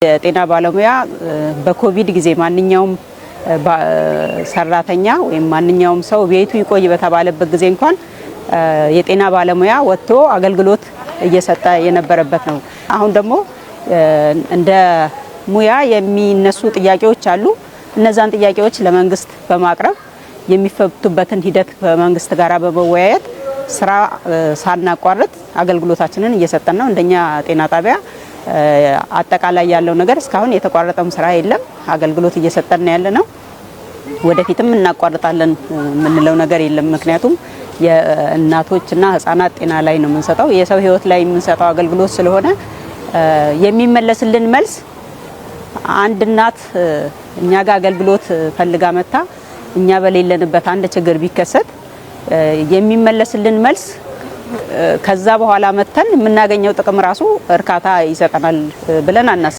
የጤና ባለሙያ በኮቪድ ጊዜ ማንኛውም ሰራተኛ ወይም ማንኛውም ሰው ቤቱ ይቆይ በተባለበት ጊዜ እንኳን የጤና ባለሙያ ወጥቶ አገልግሎት እየሰጠ የነበረበት ነው። አሁን ደግሞ እንደ ሙያ የሚነሱ ጥያቄዎች አሉ። እነዛን ጥያቄዎች ለመንግስት በማቅረብ የሚፈቱበትን ሂደት ከመንግስት ጋር በመወያየት ስራ ሳናቋርጥ አገልግሎታችንን እየሰጠን ነው። እንደኛ ጤና ጣቢያ አጠቃላይ ያለው ነገር እስካሁን የተቋረጠም ስራ የለም። አገልግሎት እየሰጠን ያለ ነው። ወደፊትም እናቋርጣለን የምንለው ነገር የለም። ምክንያቱም የእናቶችና ህጻናት ጤና ላይ ነው የምንሰጠው፣ የሰው ህይወት ላይ የምንሰጠው አገልግሎት ስለሆነ የሚመለስልን መልስ አንድ እናት እኛ ጋር አገልግሎት ፈልጋ መታ እኛ በሌለንበት አንድ ችግር ቢከሰት የሚመለስልን መልስ ከዛ በኋላ መተን የምናገኘው ጥቅም ራሱ እርካታ ይሰጠናል ብለን አናስብም።